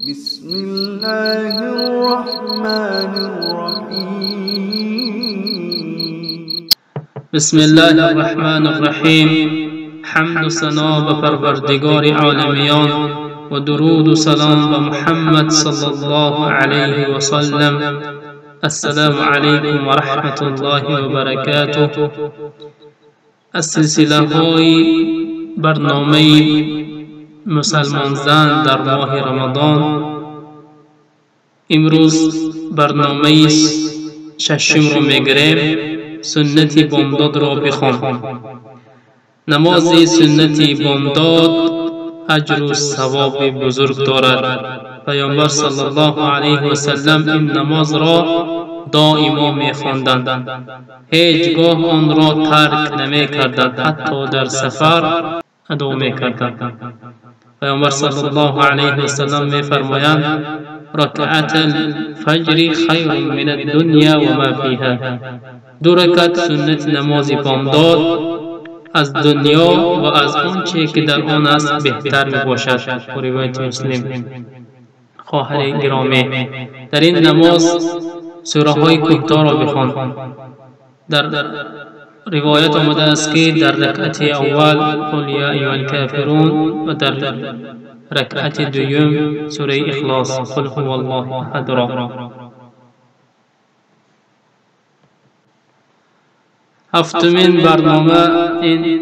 بسم الله الرحمن الرحیم. بسم الله الرحمن الرحیم. حمد و ثنا به پروردگار عالمیان و درود و سلام به محمد صلی الله علیه و سلم. السلام علیکم و رحمت الله و برکاته. از سلسله های برنامه مسلمان زن در ماه رمضان، امروز برنامه ششم رو میگیریم. سنت بامداد را بخوان. نماز سنت بامداد اجر و ثواب بزرگ دارد. پیامبر صلی الله علیه و سلم این نماز را دائما میخواندند، هیچگاه آن را ترک نمیکردند، حتی در سفر ادا میکردند. پیامبر صلی الله علیه و سلم میفرمایند: رکعت الفجر خیر من الدنیا و ما فیها. دو رکعت سنت نماز بامداد از دنیا و از آنچه که در آن است بهتر میباشد. روایت مسلم. خواهر گرامی، در این نماز سوره های کوتاه را بخوان. در روایت آمده است که در رکعت اول قل یا ایها الکافرون و در رکعت دوم سوره اخلاص قل هو الله احد را. هفتمین برنامه این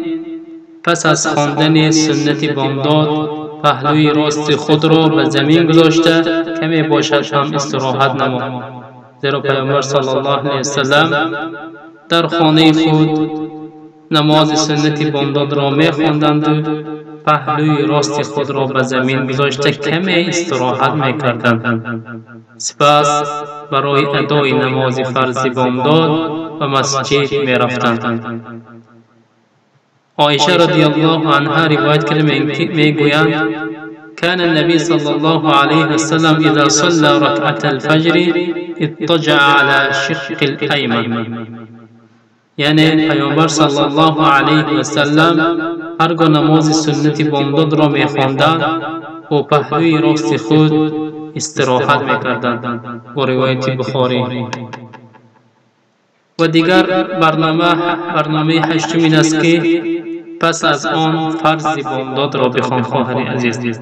پس از خواندن سنت بامداد پهلوی راست خود را به زمین گذاشته کمی باشد هم استراحت نما، زیرا پیامبر صلی الله علیه وسلم در خانه خود نماز سنت بامداد را می خواندند و پهلوی راست خود را به زمین گذاشته کمی استراحت می کردند. سپس برای ادای نماز فرض بامداد به مسجد می رفتند. عایشه رضی الله عنها روایت کرده می گویند: كان النبي صلى الله عليه وسلم إذا صلى ركعة الفجر اضطجع على شق الأيمن. یعنی پیامبر صلی الله علیه و سلم هرگاه نماز سنت بامداد را میخواندند و پهلوی راست خود استراحت میکردند. با روایت بخاری. و دیگر برنامه هشتم این است که پس از آن فرض بامداد را بخوان. خواهر عزیز،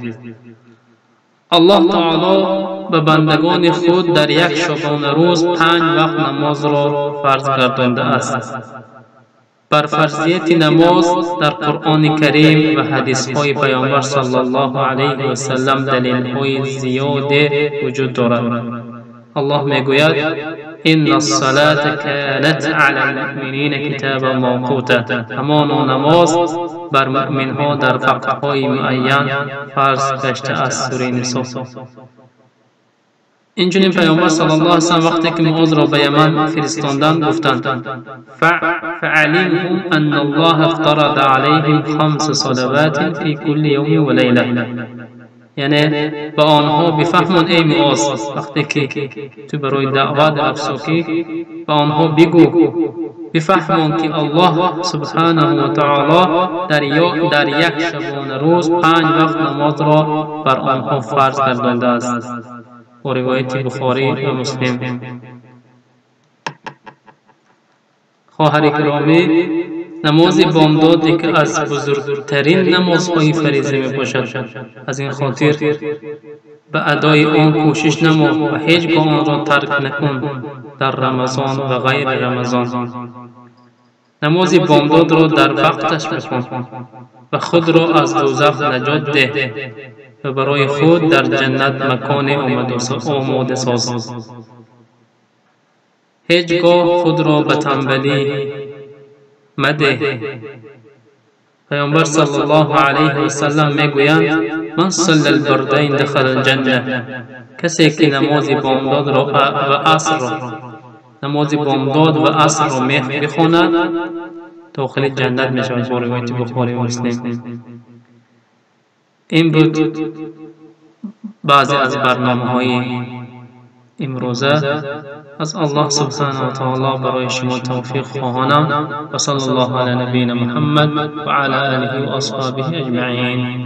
الله تعالی به بندگان خود در یک شبانه روز 5 وقت نماز را فرض گردانده است. بر فرضیت نماز در قرآن کریم و حدیث های پیامبر صلی الله علیه و سلم دلیل های زیاد وجود دارد. الله میگوید: ان الصلاة كانت على المؤمنین کتابا موقوتا. همان نماز بر مؤمن ها در وقت های معین فرض گشته است. سوره نساء. اینچنین پیامبر صلی الله علیه و سلم وقتی که معاذ را به یمن فرستاندند گفتند: فعلمهم ان الله افترض علیهم 5 صلوات فی کل یوم و لیله. یعنی به آنها بفهمان ای معاذ، وقتی که تو برای دعوت افسوکی به آنها بگو بفهمان که الله سبحانه و تعالی در یک شبانه روز 5 وقت نماز را بر آنها فرض گردانده است. و روایت بخاری و مسلم. خواهر گرامی، نماز بامداد یکی از بزرگترین نمازهای فریضه می باشد. از این خاطر به ادای آن کوشش نما و هیچگاه آن را ترک نکن در رمضان و غیر رمضان. نماز بامداد را در وقتش بخوان و خود را از دوزخ نجات ده و برای خود در جنت مکان آماده ساز. هیچگاه خود را به تنبلی مده. پیامبر صلی الله علیه و سلم میگویند: من صلی البردین دخل الجنه. کسی که نماز بامداد را و عصر را نماز بامداد و عصر را بخواند داخل جنت می شود. با روایت بخاری و مسلم. این بود بعضی از برنامه های امروزه. از الله سبحانه و تعالی برای شما توفیق خواهانم. و صلی الله علی نبینا محمد و علی آله و اصحابه اجمعین.